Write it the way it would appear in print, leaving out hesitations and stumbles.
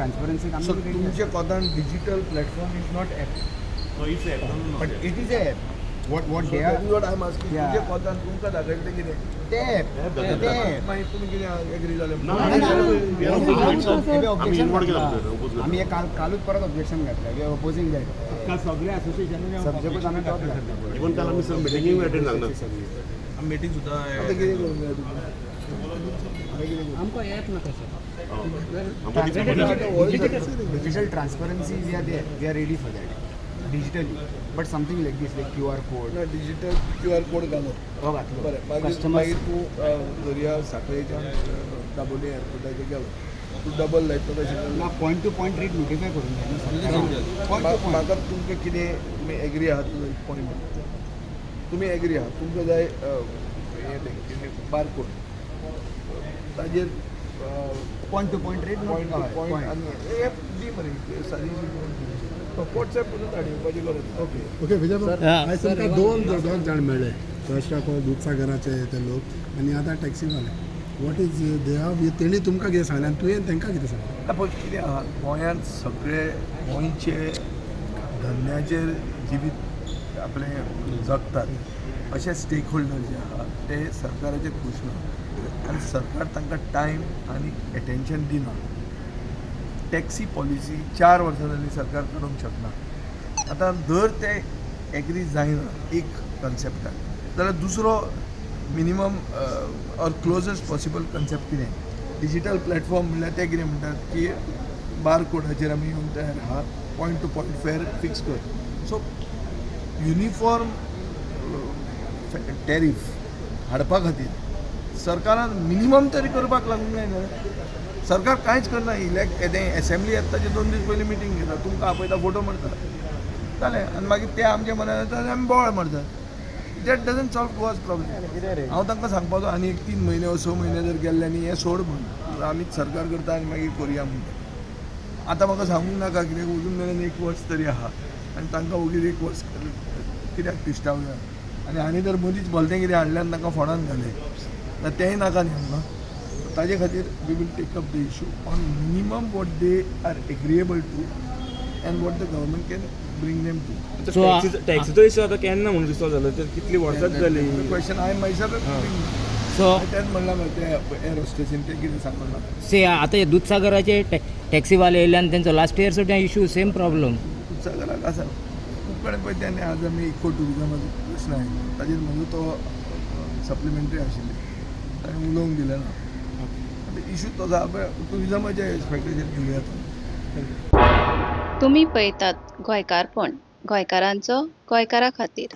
ट्रान्सपरन्सीक so आमी तुमच्या कोतान digital platform is not app. But it is a app, what so they that are is what I am asking. Yeah. तुमच्या कोतान तुमकां दाखयलें तें कितें? ते ॲप, ते ॲप. मागीर तुमी कितें एग्री जाले? ऑब्जेक्शन आमी हे काल कालूच परत ऑब्जेक्शन घातलें. We are opposing that. काल सगळे असोसिएशनान सब्जेक्टूच आमी तोच घातला. इवन काल आमी सर मिटिंगीक अटेंड जावंक ना. मिटींग सुद्दां. आतां कितें करूंक जाय तुमकां? आतां कितें करूं? आमकां ॲप नाका सर. आमकां Digital transparency, we are there, we are ready for that digitally, but something like this, like QR code. ना, डिजिटल क्यू आर कोड घालो. हो, घातलो. बरें, मागीर Customers- मागीर तूं दर्या साखळेच्यान दाबोली एअरपोर्टाचेर गेलो, तूं डबल लायतलो कशें? ना, point to point rate notify करून जाय न्हू सरकारान, पॉयंट टू पॉयंट. म्हाका तुमकां कितें, तुमी एग्री आहात? तुजो एक पॉयंट, तुमी एग्री आहात, तुमकां जाय हें तें कितें बारकोड, ताजेर point to point rate. Point to point आनी एप दी मरे सादी. वॉट्सएप पसून धाडपाची गरज ना. ओके. ओके विजय बाब, आयज तुमकां दोन दोग जाण मेळ्ळे, फर्स्ट ऑफ ऑल दुधसागराचे ते लोक आनी आतां टॅक्सीवाले. What is they have, तेणी तुमकां कितें सांगलें आनी तुवें तांकां कितें सांगलें? आतां पळय कितें आहा, गोंयांत सगळे गोंयचे धंद्याचेर जिवीत आपलें जगतात अशे स्टेक होल्डर जे आहा ते सरकाराचेर खूश ना आनी सरकार तांकां टायम आनी एटेन्शन दिना. टॅक्सी पॉलिसी 4 वर्सां जालीं सरकार काडूंक शकना. आतां जर ते एग्री जायना एक कन्सेप्टाक जाल्यार दुसरो minimum or closest possible concept कितें? Digital platform. म्हणल्यार ते कितें म्हणटात की बार कोडाचेर आमी येवंक तयार आहा, point to point fare fix कर. सो युनिफॉर्म टॅरीफ हाडपा खातीर सरकारान मिनिमम तरी करपाक लागूंक जाय न्हय? सरकार कांयच करना. इलेक्ट तें एसेंब्ली येता ताचे 2 दीस पयलीं मिटींग घेता, तुमकां आपयता, फोटो मारता, जालें. आनी मागीर ते आमच्या मनान येता आनी आमी बोवाळ मारतात. That doesn't solve Goa's problem. हांव तांकां सांगपाचो आनी एक 3 म्हयने वा 6 म्हयने जर गेल्ले न्ही, हें सोड म्हूण, आमीच सरकार करता आनी मागीर करुया म्हणटा. आतां म्हाका सांगूंक नाका कित्याक अजून मेरेन एक वर्स तरी आहा आनी तांकां वगीर एक वर्स कित्याक तिश्ठावया? आनी आनी जर मदींच भलतें कितें हाडलें आनी तांकां फोंडान घालें जाल्यार तेंय नाका न्ही आमकां. ताजे खातीर we will take up the issue on minimum what they are agreeable to and what the government can bring them to. So, टॅक्सीचो इश्यू आतां केन्ना म्हणून रिसॉल्व जालो तर? कितली वर्सांच जाली. क्वेश्चन I myself so तेच म्हणलां मरे, ते एअर होस्टेसीन ते कितें सांगूंक ना. से आतां हे दुधसागराचे टॅक्सीवाले येयले आनी तेंचो लास्ट इयर सुद्दां इशू, सेम प्रॉब्लम. दुधसागराक आसा खूब कडेन. पळय तेन्ना आज आमी इको ट्युरिजमाचो प्रश्न आयलो, ताजेर म्हजो तो सप्लिमेंटरी आशिल्ले, ताणें उलोवंक दिलें ना. आतां इशू तो आसा पळय, ट्युरिजमाच्या एस्पेक्टाचेर घेवया तो. तुमी पळयतात गोंयकारपण, गोंयकारांचो गोंयकारा खातीर.